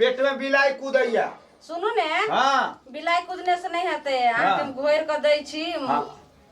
पेट में बिलाई कूदैया। सुनू ने। हाँ। बिलाई कूदने से नहीं हेतै। अहाँके हम घोरि कऽ दै छी। हाँ।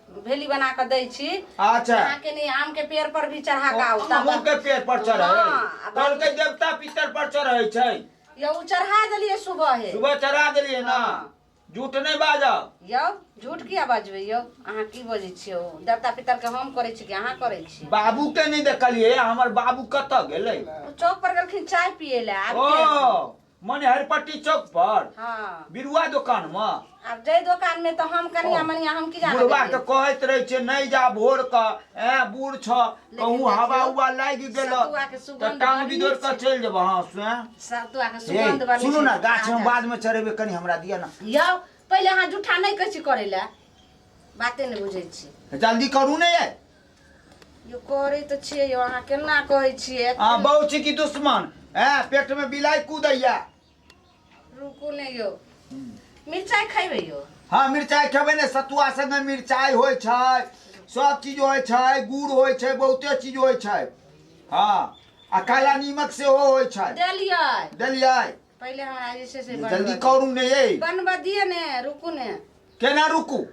भेली बना कऽ दै छी। अच्छा। अहाँके नहीं आम के पेड़ पर भी चढ़ा कऽ आउ तब। आमो के पेड़ पर चढ़ै? हाँ, आ कहलकै देवता पितर पर चढ़ै छै। यौ, ओ चढ़ा देलियै सुबह हे। सुबह चढ़ा देलियै ना? हाँ। झूठ नहि बाजब। यौ, झूठ किया बाजबै यौ? अहाँ की बजै छियै? यौ, देवता पितर के हम करै छी कि अहाँ करै छी? बाबू के नहि देखलियै, हमर बाबू कतऽ गेलै? ओ चौक पर गेलखिन चाय पियै लए। आब ओ के? मने हरपट्टी चौक पर? हाँ। बिरुआ दोकान मे? आब जै दोकान में तऽ हम कनिया ओ। मनिया हम की जाने बुढ़वा के गेलियै? कहैत रहै छै नहि जा भोर के, ए बूढ़ छ, कहूँ देखियौ, हवा उवा लागि गेल सतुआ के तऽ सुगंध टांग बड़ बिदोर नीक के छै। चलि जेबह। हाँ, स्वयं सतुआ के ए, सुगंध बड़ नीक सुनू छै। ने, गाछ हम ताजा। बाद में चढ़ेबै, कनि हमरा दिअ ने। यौ, पहिले अहाँ जूठा नहि कहै छी करै लए, बाते नहि बुझै छी। जल्दी करू ने ये। यौ, करै तऽ छियै यौ, अहाँ केना कहै छियै? अहाँ बहु छी कि दुश्मन? ए पेट में बिलाई कूदैया। रुकू ने यौ, मिरचाइ खैबै यौ? हाँ, मिरचाइ खेबै ने। सतुआ संगे मिरचाइ होइ छै, सब चीज होइ छै, गुड़ होइ छै, बहुते चीज होइ छै। हाँ, आ काला नीमक सेहो होइ छै। देलियै। देलियै? पहिले हमरा जे छै से जल्दी करू ने ये। बनबऽ दिअ ने, रुकू ने। केना रुकू?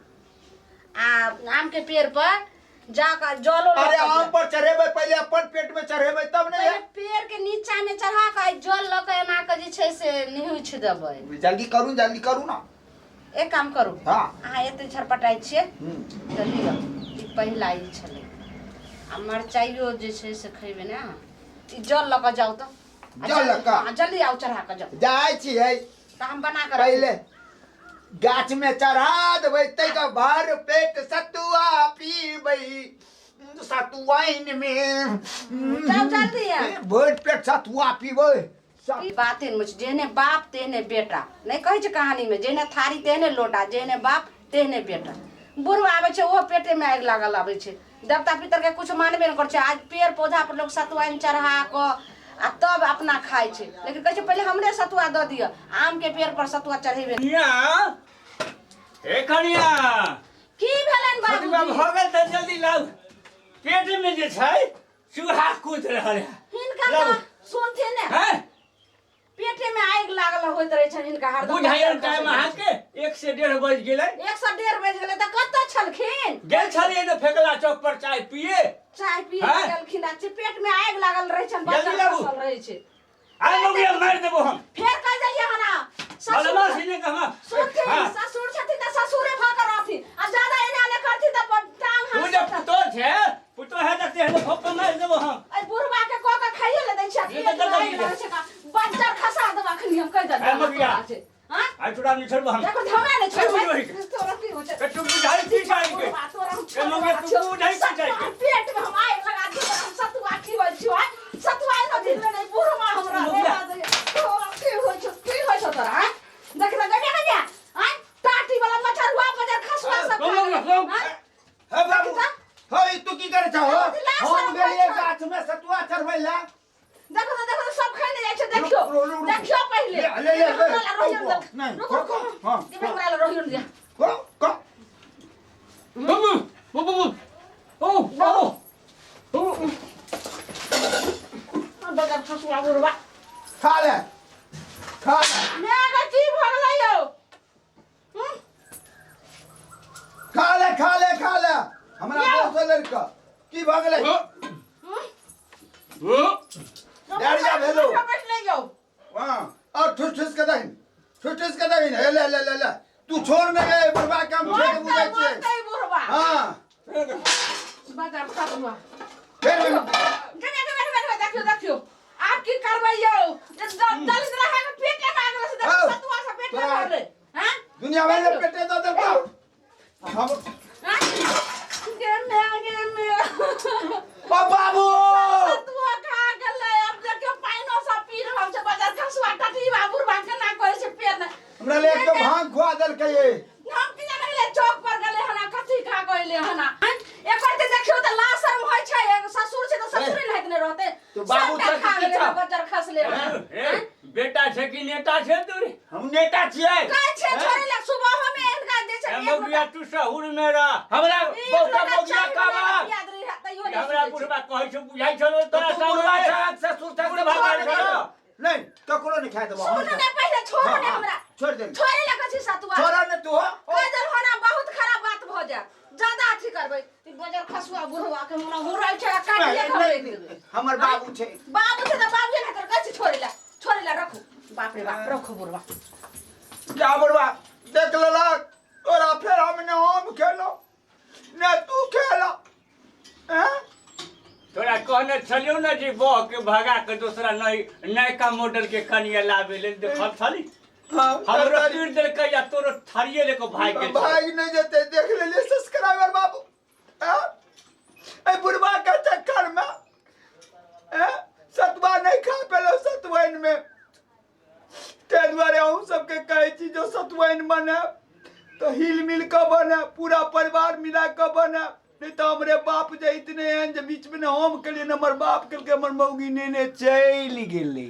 आ आम के पेड़ पर जा कऽ जलो लऽ अरे कऽ आम जाउ। पर चढ़ेबै, पहिले अपन पेट में चढ़ेबै तब ने। पहिले पेड़ के नीचा में चढ़ा कऽ जल लऽ कऽ एना कऽ जे छै से निहुँछि देबै। जल्दी करू, जल्दी करू ना। एक काम करू। हाँ। अहाँ एते छटपटाइ छियै तऽ लिअ, ई पहिला ई छलै आ मरचाइयो जे छै से खैबै ने अहाँ? ई जल लऽ कऽ जाउ तऽ आ जल लऽ कऽ? हाँ, जल्दी आउ, चढ़ा कऽ जाउ। जाइ छियै। तऽ हम बना कऽ पहिले गाछ में चढ़ा देबै, तैके भर पेट सतुआ पीबै सतुआइन में। जाउ जल्दी आउ। भरि पेट सतुआ पीबै। ई बाते नहि छै, जेहने बाप तेहने बेटा नहि कहै छै कहानी में? जेहने थारी तेहने लोटा, जेहने बाप तेहने बेटा। बुढ़वा आबै छै, ओहो पेटे में आगि लागल आबै छै। देवता पितर के कुछ मानबे नहि करै छै। आज पेड़ पौधा पर लोग सतुआइन चढ़ा कऽ आ तब अपना खाइ छै, लेकिन कहै छै पहिले हमरे सतुआ दऽ दिअ। आम के पेड़ पर सतुआ चढ़ेबे। कनिया, हे कनिया। की भेलनि सतुआ बाबूजी? भऽ गेल तऽ जल्दी लाउ, पेट में जे छै चूहा कूद रहल है। हिनका लाउ। तऽ सुनथिन ने। हैं? पेटे में आगि लागल होइत रहै छनि हिनका हरदम। बुझायल टाइम अहाँके 1 से 1.5 बजि गेलै। 1 से 1.5 बजि गेलै तऽ कतऽ छलखिन? गेल छलियै ने फेकला चौक पर चाय पिए। चाय पिए हैं? गेलखिन आ पेट में आगि लागल रहै छनि, जल्दी बच्चा लाबू। खसल रहै छै। आइ मौगिया मारि देबो हम। फेर कहि देलियै हन आ, ससुर बदमाशी नहि कहमा। सुनथिन। हाँ। ससुर छथिन तऽ ससुरे भऽ कऽ रहथिन आ ज्यादा एना नहि करथिन तऽ टांग तू हाथ जे पुतोह छै, पुतोह है तऽ तेहन फोप मारि देबो हम। एहि बुढ़वा के कऽ के खाइए ले दै छै आ ये पेट तऽ में आगि जल्दी लागल छै का बज्जर खसा देब अखनी हम कहि है मगिया। देलियै। हाँ? आइ तोरा नहि छोड़बो हम। देखो, हमरा नहि छोड़बै। बुझबै। तोरा की होइ छै? ए, तू बुझाइ की छै के? बुढ़वा, तोरा हम ए, मगिया, तू छोड़बै। बुझाइ की छै के? पेट में हम आगि लगा दियौ, तोरा हम सतुआ खिबै छियौ। आँय? सतुआ एना दिन में नहि बुढ़वा हमरा मगिया। रेला दैया। तोरा की होइ छौ? की होइ छौ तोरा? आँय? देख ने गनिया गनिया, आँय? टाटी वाला मचरुआ बजर खसुआ सब कम खा मगिया, गेलै। कम। आँय? हे बाबू, हे तू की करै छहो? लाश हम सब गेलियै खाइ छौ। गाछ में सतुआ चढ़बै लए। देखो तो, देखो तो, सब खाने जाइ छै। देखियो। रुक, रुक, रुक। देखियो पहिले। ले, ले, ले, हमरा ला रोहिण ले, देल। नहीं, रुको, रुको। हाँ, दिमाग हमरा ला रोहिण दे। को को बाबू, बाबू, ओ बाबू, ओ बगर खसुआ बुढ़वा। खा ले, खा ले। ने गे, की भऽ गेलै यौ? खा ले, खा ले, खा ले। हमरा यौ। बहुत लड़का की भऽ गेलै? डायरिया भेलो। बैठले यौ। हाँ, और ठुस ठुस के दहिन, ठुस ठुस के दहिन। हे ले ले ले ले, तू छोड़ ने गे बुढ़वा के, हम छोड़ बुझै छियै। मरतै बुढ़वा। हाँ। बगर खसुआ। फेर गने गने गने, देखियो, देखियो, आब की करबै यौ? जे दलित रहे के पेटे में आगल से देखो। हौ। सतुआ से पेटे तोरा- भरले। हां। दुनिया भर में पेटे दऽ देलकौ हम। हां, गे मे, गे मे। ओ बाबू, सतुआ खा गेलै। आब देखियो, पाइनो सब पी रहल छै बजार खसुआ टटीबा बुढ़वा। केना करै छै पेट ने? हमरा ले एक तो भांग खुआ देलकै ये। हम की जाने गेलै चौक पर गेलै हना, कथी खा गेलै हना। एकर ते देखियो तऽ लाज शर्म होइ छै। एगो ससुर छै तऽ ससुरे नहित नहि रहतै? तो बाबू सबटा छै खा कि गेलै छौ? बज्जर खसले हन। ए, बेटा छै कि नेता छै तू रे? हम नेता छियै। कहै छै छोड़ै ले सुबह में हिनका जे छै ए एक मौगिया, लोटा तू शहुर में रह। हमरा एक बहुत लोटा मौगिया चाय काबा बना कऽ पिया देली रहै, तैयो नहि हमरा सुनै छै। बुढ़बा कहै छौ, बुझाइ छौ तोरा तू बुढ़वा सामने? छहक, ससुर छहक, बुढ़वा छोड़ छहक। नहीं। ककरो नहीं खाए देबो हम सुनू ने पहिले, छोड़ू ने हमरा। छोड़ दे। छोड़े लगा छी सतुआ। छोड़ा ने तू हो। कह देल हो ना, बहुत खराब बात भ जायत। ज्यादा अथी करबै ई बजर खसुआ बुढ़वा के मुना हुराइ छै आ काटिए के हम रखि देबै। हमर बाबू छै। बाबू छै तऽ बाबूए ने कर, कहै छी छोड़े ला, छोड़े ला, रखू। बाप रे बाप, रखू बुढ़वा। जा बुढ़वा देख लेलक तोरा, फेर हम ने हम खेलो ने तू खेला हैं? तोरा कहने छलियौ ने जे बह के भगा के दोसरा नई नयका मॉडल के कनिया लाबे लेल, देखल छली? हाँ। हमरो पीट देलकै आ तोरो थारिये लेके भागि गेल। भाग नहीं जेते, देख लेलिए सब्सक्राइबर बाबू। हैं? ए बुढ़वा के चक्कर में हैं? सतुआ नहीं खा पेलो सतुआइन में। ताहि दुआरे अहूँ सबके कहै छी, जो सतुआइन बनायब तऽ हिल मिल कऽ बनायब, पूरा परिवार मिला कऽ बनायब। नहीं तऽ हमरे बाप जे इतने एहन जे बीच में ने हम केलियै ने हमर बाप केलकै, हमर मौगी नेने चलि गेलै।